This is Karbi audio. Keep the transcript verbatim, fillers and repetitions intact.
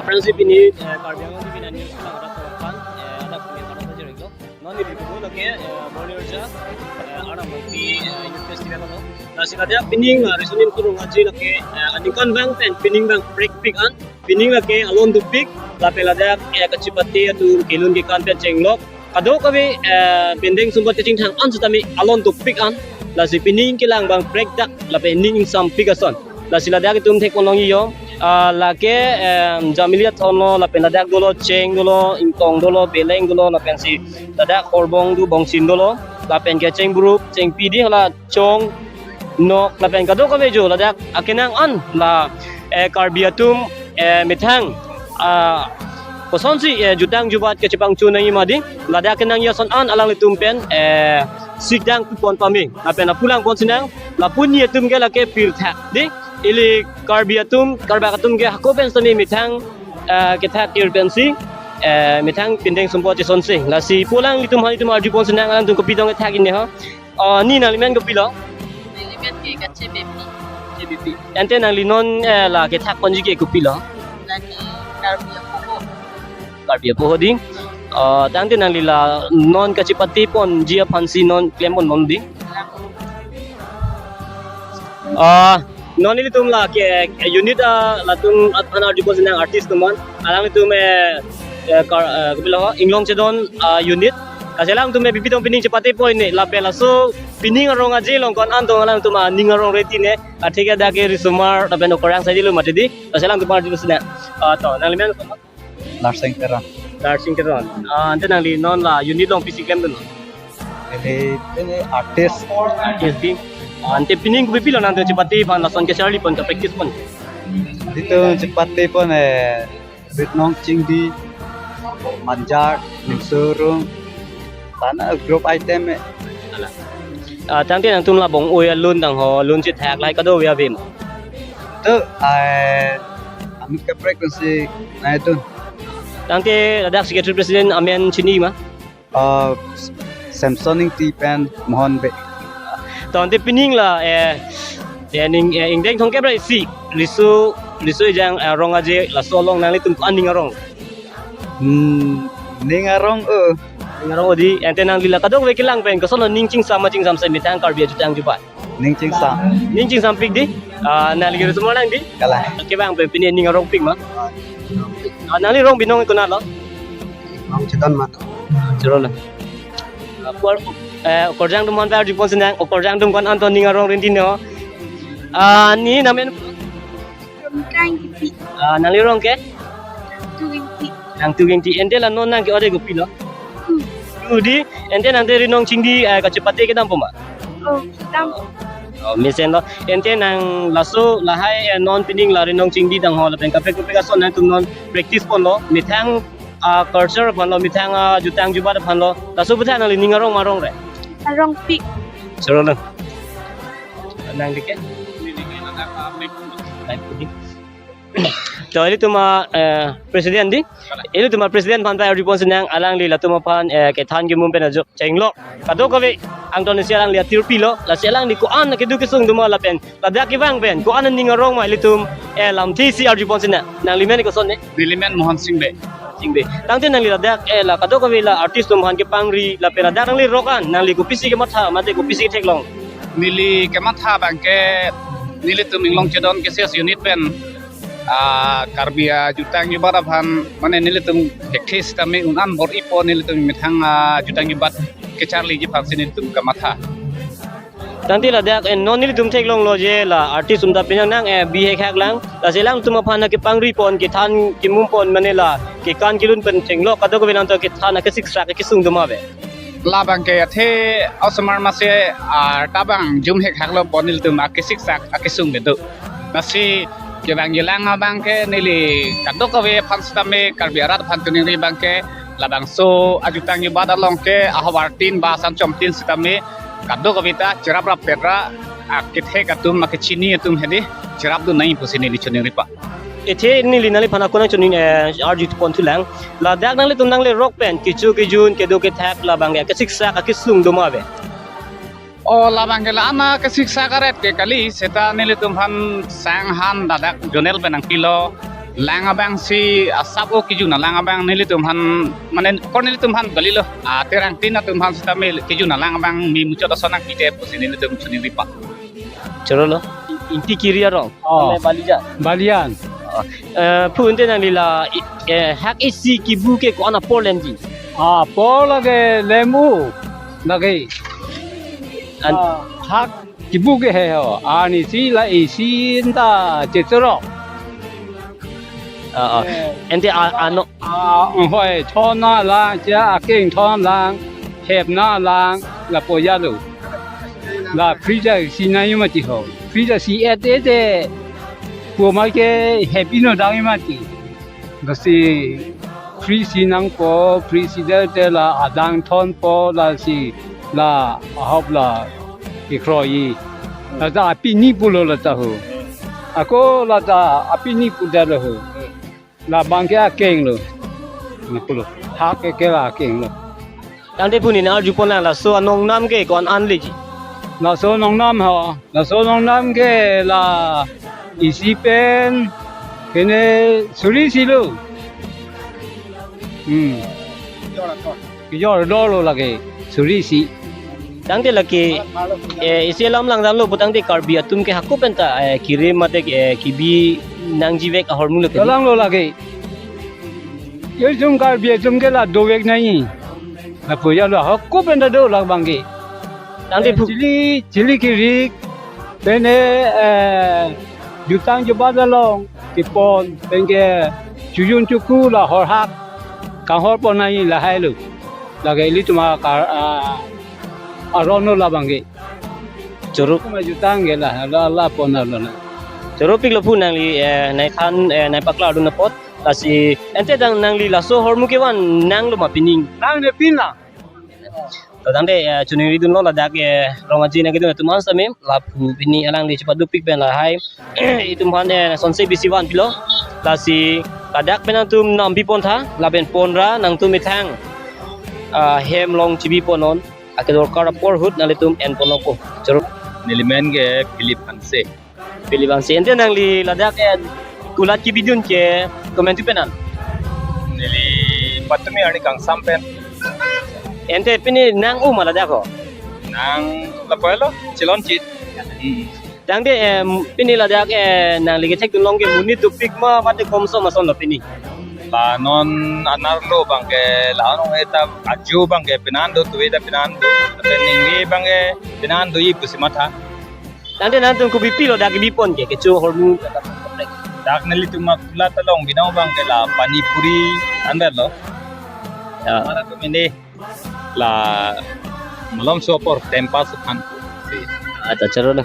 Sekarang si pini, eh, Karbi Anglong T V nine News kita ada kawan, eh, ada pini ada saja itu. Non ini dulu lagi, eh, Borneo aja, eh, ada multi, eh, youth festival itu. Nah, sila dia pining lah, reasoning kurang aja lagi, eh, aningkan bang pen, pining bang break pick an, pining lagi alon dupik, lapen ladak, eh, kachipate atum kelun kekan pen chenglok. Kadokave, eh, bendeng sumpot kachingthang an sitame alon dupik an. Lasi pining kelang bang break dak, lapen ning ingsampik ason. Lasi ladak itum thek ponlong iyo. Ah, lake, em, jamili athon lo, lapen ladak dolo, cheng dolo, ingkong dolo, beleng dolo, lapen si ladak horbong do, bongsin dolo, lapen ke cheng burup, cheng pidi, hala chong, nok, lapen kadokave jo, ladak akenang an, la, eh, Karbi atum, eh, methang, ah, kosonsi, eh, jutang jubat kachepangchun nangji ma di, ladak akenangji ason an alanglitum pen, eh, sikdang pupon pame, lapen lapu lang pon sinang, lapu ni atum ke lake pirthak di, ili Karbi atum, Karbak atum ke hako pen sitame methang, eh, kethak kir pensi, eh, methang pindeng sumpot chesonsi. Lasi pu alanglitum aphan itum arju pon sinang, alangtum kopi tong kethak ini ho. Oh, ni nanglimen kopilo? Nanglimen ke kache bepi. Kache bepi. Ante nangli non, eh, la kethak ponji ke kopilo? Nangli Karbi apoho. Karbi apoho di. Oh, tangte nangli la non kachipate ponji aphansi non klem pon non di. Oh, non ilitum la ke, eh, unit, ah, latum aphan arju pon sinang artist atum aphan. Alanglitum, eh, eh, kar, eh, kopilo ho, Inglong Chedon, ah, unit. Lasi alangtum, eh, bipi tong pining chepate pon ne, lapen laso pining arong aje along ko-an tong alangtum, ah, ning arong reti ne, atheke dak ke risomar, lapen okorang saidi lo mati di, lasi alangtum arju sinang. Ah, to, nanglimen? Larsing Teron. Larsing Teron. Ah, ante nangli non la unit along pisi klemdun? Ini, ini artist. Artist di. Ah, ante pining kopipilo nangtum chepate pon lason kacharli pon kapractice pon? Itum chepate pon, eh, Ritnong Chingdi, Manjak, Ningsurung, tana group item, eh. Ala. Ah, tangte nangtum la bong-oi alun tang ho, lun chethak lahai kadokave ma? To, ai, amit kaprek kunsi nai tun. Tangte ladak secretary president amen chini ma? Ah, Samson Ingti pen Mohon Bey. To ante pining la, eh, eh, ning, eh, ingdeng thomkep ra isi, riso, riso ejang, eh, rong aje, laso along nanglitum ko-an ning arong? Hmm, ning arong, eh. Ning arong odi, ante nangli la kadokave kelang pen, koson lo ning chingsam ma chingsamse methang Karbi ajutang jubat? Ning chingsam. Ning chingsampik di? Ah, nangli ke risomar lang di? Kalang. Kevang pen pini ning arongpik ma? Ah, nangli rong binong konat lo? Rong Chedon ma. Chedon lo. Ah, por, eh, okorjang atum aphan arju pon sinang, okorjang atum ko-an tong ning arong rinti ne ho. Ah, ni nangmen? Rongkang Ingti. Ah, nangli rong ke? Nangtuk Ingti. Nangtuk Ingti. Ante la non nang ke-ore kopilo? Hmm. Udi, ante nangte Ritnong Chingdi, eh, kachepate kedam po ma? Oh, kedam. Oh, mesen lo. Ante nang laso lahai, eh, non pining la Ritnong Chingdi tang ho lapen kaprek kaprek ason nangtum non practice ponlo. Methang, ah, culture aphan lo, methang, ah, jutang jubat aphan lo. Laso aputhak nangli ning arong ma rong re? Arongpik. Choro lo. Nangli ke? Baik, udi. To, ilitum, ah, eh, president di. Ilitum, ah, president aphan ta arju pon sinang, alangli latum aphan, eh, kethan kemum pen ajok chenglok. Kadokave angton isi alangli atirpi lo, lasi alangli ko-an keduk kesung do ma lapen ladak kevang pen ko-an ning arong ma ilitum, eh, lamthe isi arju pon sinang. Nanglimen koson ne? Nelimen Mohon Sing Bey. Sing Bey. Tangte nangli ladak, eh, la kadokave la artist atum aphan kepangri, lapen ladak nangli rok an, nangli kopisi kematha, mate kopisi ketheklong? Neli kematha abang ke, nelitum Inglong Chedon K C S unit pen, ah, Karbi ajutang jubat aphan, mane nelitum thekthe sitame un-an bor-ipo nelitum methang, ah, jutang jubat kecharliji aphansi nelitum kematha. Tangte ladak, eh, non nelitum theklonglo je la artist atum ta penang nang, eh, bihek hak lang. Lasi alangtum aphan kepangri pon, kethan kemum pon mane la kekan kelun pen chenglok kadokave nangtum kethan akesiksak akesung do ma ave? Labang ke athe osomar masi arta abang jum hek hak lo pon nelitum akesiksak akesung kedo. Lasi kevang jelang abang ke neli kadokave aphan sitame Karbi arat aphan chiningri abang ke labangso ajutang jubat along ke ahavar tin ba asan chom tin sitame kadokave ta cherap rap pet ra akethek atum akechini atum hedi cherap dun nai pusi neli chiningri pa. Athe neli nangliphan ako nangchini, eh, arju pon thulang. Ladak nanglitum nangle rok pen kecho kejun kedo kethak labang ke kesiksak akesung do ma ave? Oh, labang ke la-an akesiksak aret ke kali, seta nelitum aphan sang han ladak zonal pen nangpilo. Lang abang si asap o kejun alang abang nelitum aphan, mane kor nelitum aphan kalilo. Ah, Terangtin atum aphan sitame kejun alang abang me muchot ason nangpite pusi nelitum choningri pa. Choro lo. Ingti Kiri arong. Oh. Ame Balijan. Balijan. Oh. Eh, phu ante nangli la, i-, eh, hak isi kibu ke ko-an apor lemji? Apor lake lem-o lake. An- Ah, hak kibu ke he ho. Arnisi la isi ta chechorok. Ah, ah. Eh. Ante a, ano? Ah, hoi, thon alang, cha akeng thon alang, hep alang, lapu jalo. La freezer si nangji mati ho. Freezer si et et te. Pu ma ke hep ino dang mati. Lasi free si nangpo, free si det te la adang thonpo lasi la ahop la ikroi. Lata apini pulo lata ho. Ako lata apini pudar ho. Labang ke akeng lo. Ni pulo. Hak ke ke la akeng lo. Tangte phu neli arjupon lang laso anongnam ke ko-an an leji? Laso anongnam ho. Laso anongnam ke la isi pen kene suri si lo. Hmm. Kejor dolo lake suri si. Tangte lake, eh, isi alam langdamlo pu tangte Karbi atum ke hako penta, eh, kiri mate, eh, kibi nangji vek ahormu lo ke. Langlo lake. Yo jum Karbi atum ke la dovek nangji. Lapu jalo hako penta do labang ke. Tangte phu- Chili, chili kirik, pen, eh, jutang jubat along kepon, pen ke chojun choku la horhak kanghor pon nangji lahai lo. Lake ilitum akar, ah, aron lo labang ke. Choro. Kuma jutang ke la, la, la pon lo na. Choropik lo phu nangli, eh, nangthan, eh, nangpaklardun apot. Lasi, ante tang nangli laso ahormu kevan nanglo ma pining? Nang ne pin la. To tangte, eh, choningridunlo ladak, eh, rong aji nangkedun atum an sitame, laphu pini alangli chepadopik pen lahai. Itum aphan, eh, sonse bisi vanpilo. Lasi ladak pen nangtum nam pipon tha, lapen ponra nangtum methang, ah, hem along chebi ponnon. Akedorkar apor ahut nanglitum en ponnon ko. Choro. Neli men ke Philip Hanse. Philip Hanse. Ante nangli ladak, eh, kulat kebidun ke komantu pen an? Neli patumi arni kangsam pen. Ante pini nang-o ma ladak ho? Nang lapu lo, chelongchit. Hmm. Tangte, em, pini ladak, eh, nangli kethekdun along ke monit dopik ma mate komsom ason lo pini? La non anerlo abang ke, la non eta ajo abang ke penan do, tuve ta penan do, lapen ningve abang ke penan doji pusi matha. Tangte nangtum kopi pilo dak kebipon ke, kecho ahormu? Dak nelitum akulat along binong abang ke la pani puri anber lo. Ya. Mara tu mene la malomso apor time pass aphan. Ah, ta choro na.